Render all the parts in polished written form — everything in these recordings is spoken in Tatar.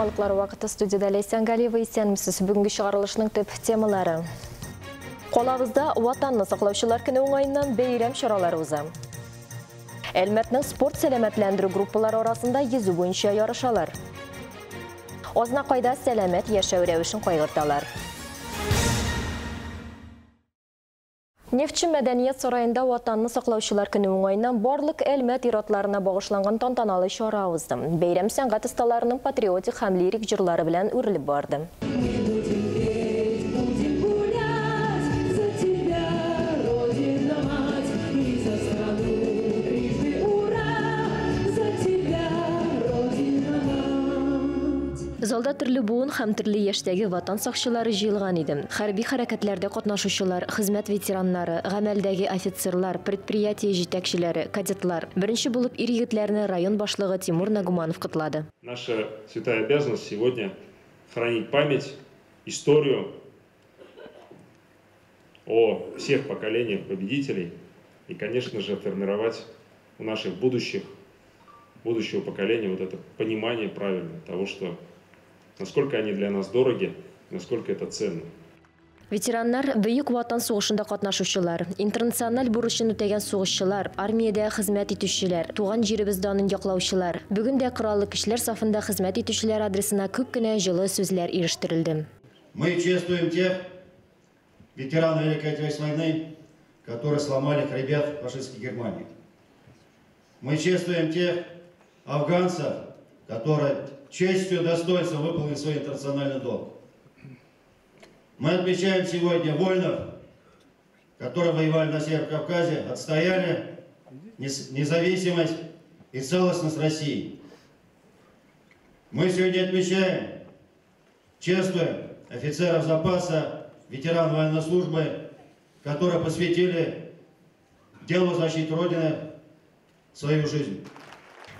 Яңалыклар вакыты, студияда Ләйсән Галиева. Исәнмесез. Бүгенге чыгарылышның төп темалары. Калабызда Ватанны саклаучылар көне уңаеннан бәйрәм чаралары уза. Әлмәтнең спорт сәламәтләндерү группалары арасында йөзү буенча ярышалар. Азнакайда сәламәт яшәү рәвешен кайгырталар. Нефтче мәдәният сараенда Ватанны саклаучылар көне уңаеннан барлык Әлмәт ир-атларына багышланган тантаналы чара узды. Бәйрәм сәнгать осталарының патриотик һәм лирик җырлары белән үрелеп барды. Залда төрле буын һәм төрле яшьтәге ватан сакчылары җыелган иде. Хәрби хәрәкәтләрдә катнашучылар, хезмәт ветераннары, гамәлдәге офицерлар, предприятие җитәкчеләре, кадетлар. Беренче булып ир-егетләрне район башлыгы Тимур Нагуманов котлады. Наша святая обязанность сегодня хранить память, историю о всех поколениях победителей и, конечно же, формировать у наших будущего поколения вот это понимание правильное того, что насколько они для нас дороги, насколько это ценно. Ветераннар, Бөек Ватан сугышында катнашучылар, интернациональ бурычын үтәгән сугышчылар, армиядә хезмәт итүчеләр, туган җиребез данын яклаучылар. Бүген дә кораллы көчләр сафында хезмәт итүчеләр адресына күп кенә җылы сүзләр ирештерелде. Мы чествуем тех ветеранов Великой Отечественной войны, которые сломали хребет фашистской Германии. Мы чествуем тех афганцев, которые честью и достоинством выполнили свой интернациональный долг. Мы отмечаем сегодня воинов, которые воевали на Северном Кавказе, отстояли независимость и целостность России. Мы сегодня отмечаем, чествуем офицеров запаса, ветеранов военной службы, которые посвятили делу защиты Родины свою жизнь.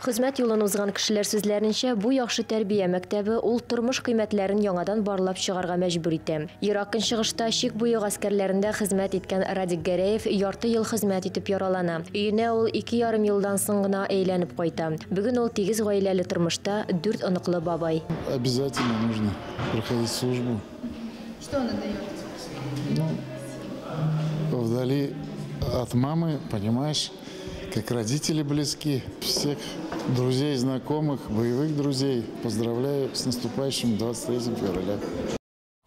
Хезмәт юлын узган кешеләр сүзләренчә, бу яхшы тәрбия мәктәбе ул тормыш кыйммәтләрен яңадан барлап чыгарга мәҗбүр итә. Ерак көнчыгышта чик буе гаскәрләрендә хезмәт иткән Радик Гәрәев ярты ел хезмәт итеп яралана. Өенә ул 2,5 елдан соң гына әйләнеп кайта. Бүген ул тигез гаиләле тормышта, 4 оныклы бабай. Обязательно нужно проходить службу. Что она дает? Ну, вдали от мамы, понимаешь, как родители близки, всех друзей, знакомых, боевых друзей поздравляю с наступающим 23 февраля.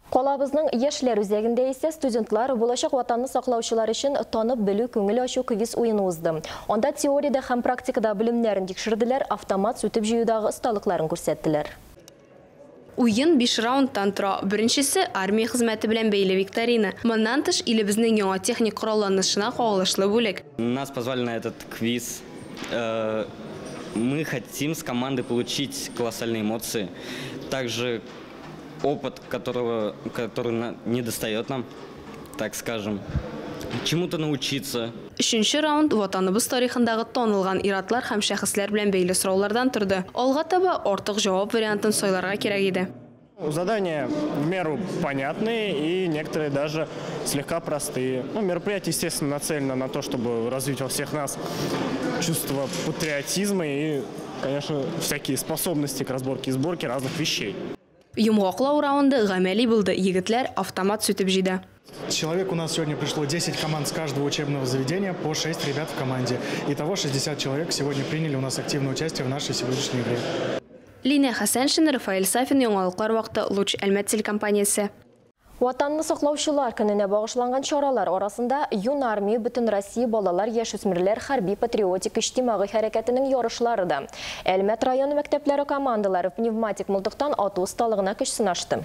Калабызның яшьләр үзәгендә исә студентлар булачак ватанны саклаучылар өчен танып белү күңел ачу квиз уены узды. Анда теориядә һәм практикада белемнәрен тикшерделәр, автомат сүтеп җыюдагы осталыкларын күрсәттеләр. Уен 5 раундтан тора. Беренчесе армия хезмәте белән бәйле викторина. Моннан тыш илебезнең яңа техник коралланышына кагылышлы бүлек. Нас позвали на этот квиз. Мы хотим с командой получить колоссальные эмоции, также опыт, который не достает нам, так скажем, чему-то научиться. Өченче раунд ватаныбыз тарихындагы танылган ир-атлар һәм шәхесләр белән бәйле сораулардан торды. Алга таба артык җавап вариантын сайларга кирәк иде. Задания в меру понятные и некоторые даже слегка простые. Ну, мероприятие, естественно, нацелено на то, чтобы развить во всех нас чувство патриотизма и, конечно, всякие способности к разборке и сборке разных вещей. Йомгаклау раунды гамәли булды. Егетләр автомат сүтеп җыйды. Человек у нас сегодня пришло 10 команд с каждого учебного заведения, по 6 ребят в команде. Итого 60 человек сегодня приняли у нас активное участие в нашей сегодняшней игре. Лина Хасаншина, Рафаэль Сафин, Яңалыклар вакыты, Луч Әлмәт телекомпаниясе. Ватанны саклаучылар көненә багышланган чаралар арасында Юнармия Бөтен Россия балалар яшүсмерләр хәрби патриотик иҗтимагый хәрәкәтенең ярышлары да. Әлмәт районы мәктәпләре командалары пневматик мылтыктан ату осталыгына көч сынашты.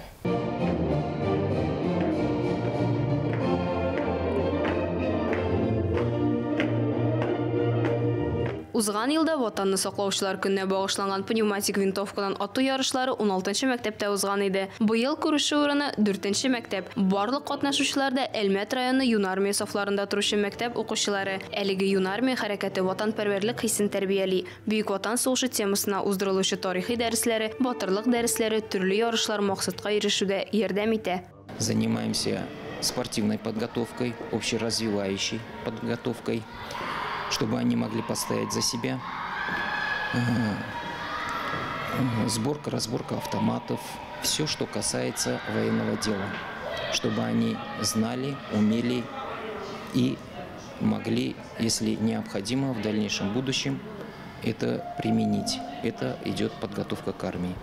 Узган елда Ватанны саклаучылар көненә багышланган пневматик винтовкадан ату ярышлары 16 мәктәптә узган иде. Быел күрешү урыны 4 мәктәп. Барлык катнашучылар да Әлмәт районы Юнармия сафларында торучы мәктәп укучылары. Әлеге Юнармия хәрәкәте ватанпәрвәрлек хисен тәрбияли. Бөек Ватан сугышы темасына уздырылучы тарихи дәресләре, батырлык дәресләре, төрле ярышлар максатка ирешүдә ярдәм итә. Занимаемся спортивной подготовкой, общеразвивающей подготовкой, чтобы они могли постоять за себя. Сборка, разборка автоматов, все, что касается военного дела, чтобы они знали, умели и могли, если необходимо, в дальнейшем будущем это применить. Это идет подготовка к армии.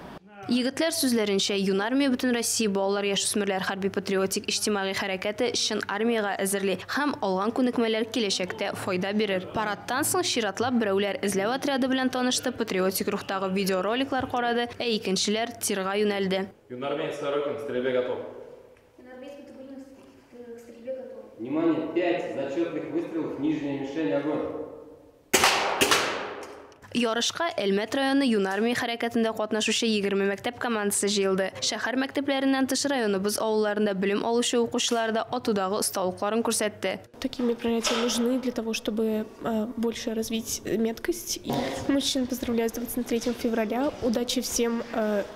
Егетләр сүзләренчә, Юнармия Бөтенроссия балалар яшүсмерләр хәрби-патриотик иҗтимагый хәрәкәте чын армиягә әзерли һәм алган күнекмәләр киләчәктә файда бирер. Парадтан соң чиратлап берәүләр эзләү отряды белән танышты, патриотик рухтагы видеороликлар карады, ә икенчеләр тирга юнәлде. Юнармеец Сорокин к стрельбе готов. Юнармеец Мутагуллин к стрельбе готов. Внимание, 5 зачетных выстрелов, нижняя мишень, огонь. Ярышка Әлмәт районы Юнармия хәрәкәтендә катнашучы 20 мәктәп командасы җыелды. Шәһәр мәктәпләреннән тыш районыбыз авылларында белем алучы укучылар да атудагы осталыкларын күрсәтте. Такие мероприятия нужны для того, чтобы больше развить меткость. Мужчин поздравляю с 23 февраля. Удачи всем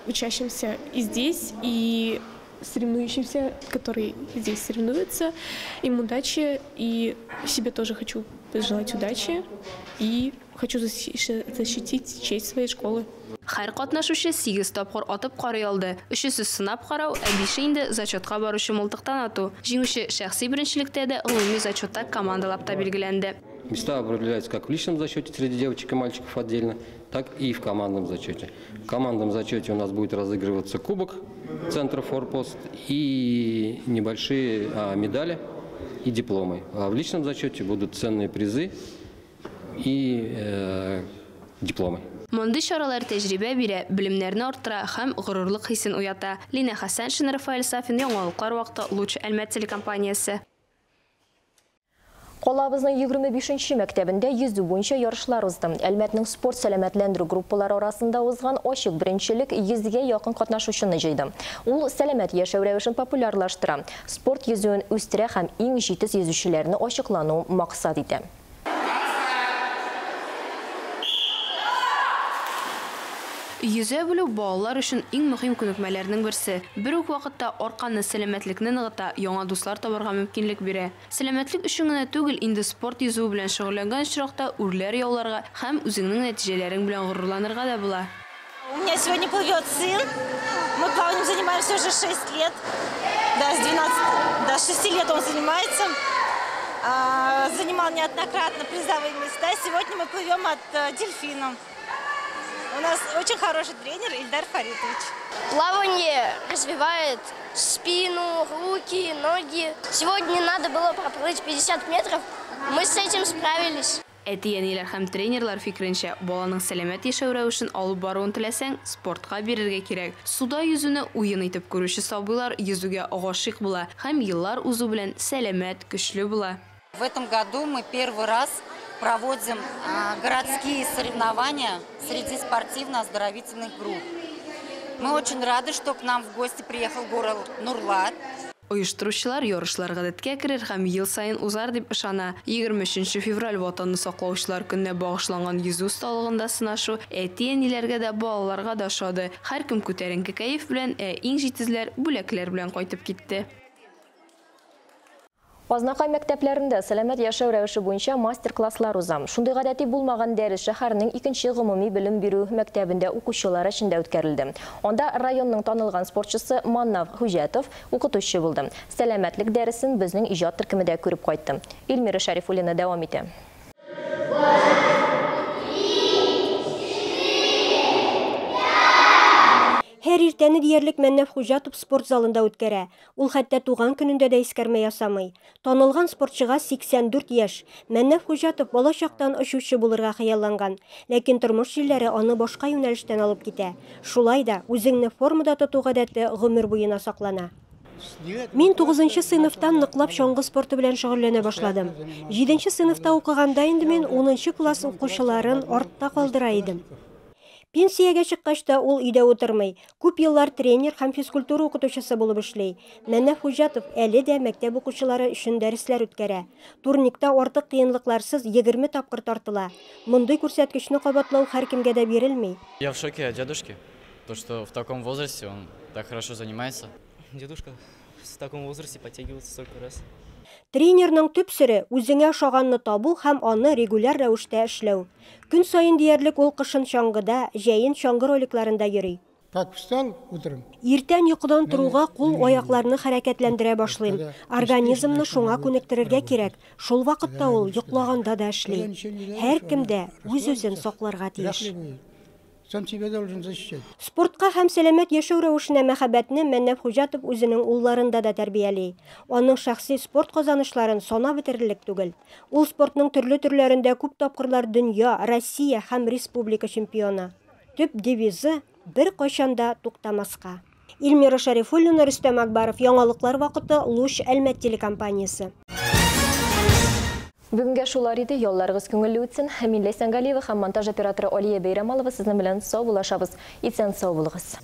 учащимся и здесь, и соревнующимся, которые здесь соревнуются. Им удачи, и себе тоже хочу пожелать удачи. И хочу защитить честь своей школы. Һәр катнашучы 8 тапкыр атып карый алды. Өчесе сынап карау, ә бише инде зачетка баручы мылтыктан ату. Җиңүче шәхси беренчелектә дә гомуми зачетта командалап та билгеләнде. Места определяются как в личном зачете среди девочек и мальчиков отдельно, так и в командном зачете. В командном зачете у нас будет разыгрываться кубок центра «Форпост» и небольшие медали и дипломы. А в личном зачете будут ценные призы и дипломы. Мондый чаралар тәҗрибә бирә, белемнәрне арттыра һәм горурлык хисен уята. Лина Хәсәншина, Рафаэль Сафин, Яңалыклар вакыты, Луч Әлмәт телекомпаниясе. Калабызның 25-нче мәктәбендә йөзү буенча ярышлар узды. Әлмәтнең спорт сәламәтләндерү группалары арасында узган ачык беренчелек 100гә якын катнашучыны җыйды. Ул сәламәт яшәү рәвешен популярлаштыра, спорт йөзүен үстерә һәм иң җитез йөзүчеләрне ачыклану максат итә. Йөзә белү балалар өчен иң мөһим күнекмәләрнең берсе. Бер үк вакытта арканы сәламәтлекне ныгыта, яңа дуслар табарга мөмкинлек бирә. Сәламәтлек өчен генә түгел, инде спорт йөзүе белән шөгыльләнгән очракта үрләр яуларга һәм үзеңнең нәтиҗәләрең белән горурланырга да була. У меня сегодня плывет сын. Мы плаванием занимаемся уже 6 лет. Да, с 12, до 6 лет он занимается. Занимал неоднократно призовые места. Сегодня мы плывем от дельфина. У нас очень хороший тренер Ильдар Фаритович. Плавание развивает спину, руки, ноги. Сегодня надо было проплыть 50 метров. Мы с этим справились. Әти-әниләр һәм тренерлар фикеренчә, баланың сәламәт яшәү рәвешен алып баруын теләсәң, спортка бирергә кирәк. Суда йөзүне уен итеп күрүче сабыйлар йөзүгә гашыйк була һәм еллар узу белән сәламәт, көчле була. В этом году мы первый раз проводим городские соревнования среди спортивно-оздоровительных групп. Мы очень рады, что к нам в гости приехал город Нурлат. Оештыручылар ярышлар гадәткә керер һәм ел саен узар дип ышана. 23 февраль Ватанны саклаучылар көненә багышланган йөзү осталыгында сынашу әти-әниләргә дә, балаларга да ошады. Һәркем күтәренке кәеф белән, ә иң җитезләр бүләкләр белән кайтып китте. Азнакай мәктәпләрендә сәламәт яшәү рәвеше буенча мастер-класслар уза. Шундый гадәти булмаган дәрес шәһәрнең икенче гомуми белем бирү мәктәбендә укучылар эчендә үткәрелде. Анда районның танылган спортчысы Маннав Хуҗатов укытучы булды. Сәламәтлек дәресен безнең иҗат төркеме дә күреп кайтты. Эльмира Шәрифуллина дәвам итә. Һәр иртәне диярлек Мәннәф Хуҗатов спорт залында үткәрә. Ул хәтта туган көнендә дә искәрмә ясамый. Танылган спортчыга 84 яшь. Мәннәф Хуҗатов бала чактан очучы булырга хыялланган. Ләкин тормыш җилләре аны башка юнәлештән алып китә. Шулай да үзеңне формада тоту гадәте гомер буена саклана. Мин 9 сыйныфтан ныклап чаңгы спорты белән шөгыльләнә башладым. 7 сыйныфта укыганда инде мин 10 класс укучыларын артта калдыра идем. Пенсиягә чыккач та ул өйдә утырмый. Күп еллар тренер һәм физкультура укытучысы булып эшли. Мәннәф Хуҗатов әле дә мәктәп укучылары өчен дәресләр үткәрә. Турникта артык кыенлыкларсыз 20 тапкыр тартыла. Мондый күрсәткечне кабатлау һәркемгә дә бирелми. Я в шоке от дедушки, то что в таком возрасте он так хорошо занимается. Дедушка в таком возрасте подтягивается столько раз. Тренерның төп сере үзеңә ошаганны табу һәм аны регуляр рәвештә эшләү. Көн саен диярлек ул кышын чаңгыда, җәен чаңгы роликларында йөри. Как встал утром. Иртән йокыдан торуга кул-аякларны хәрәкәтләндерә башлыйм. Организмны шуңа күнектерергә кирәк. Шул вакытта ул йоклаганда да эшли. Һәркем дә үз-үзен сакларга тиеш. Сам себя должен защищать. Спортка һәм сәламәт яшәү рәвешенә мәхәббәтне Мәннәф Хуҗатов үзенең улларында да тәрбияли. Аның шәхси спорт казанышларын санап бетерерлек түгел. Ул спортның төрле төрләрендә күп тапкырлар дөнья, Россия һәм республика чемпионы. Төп девизы беркайчан да туктамаска. Эльмира Шәрифуллина, Рөстәм Акбаров, Яңалыклар вакыты, Луч, Әлмәт телекомпаниясе. Бүгенгә шулар иде. Ялларыгыз күңелле үтсен. Мин Ләйсән Галиева һәм монтаж операторы Алия Бәйрәмалова сезнең белән саубуллашабыз. Исән сау булыгыз.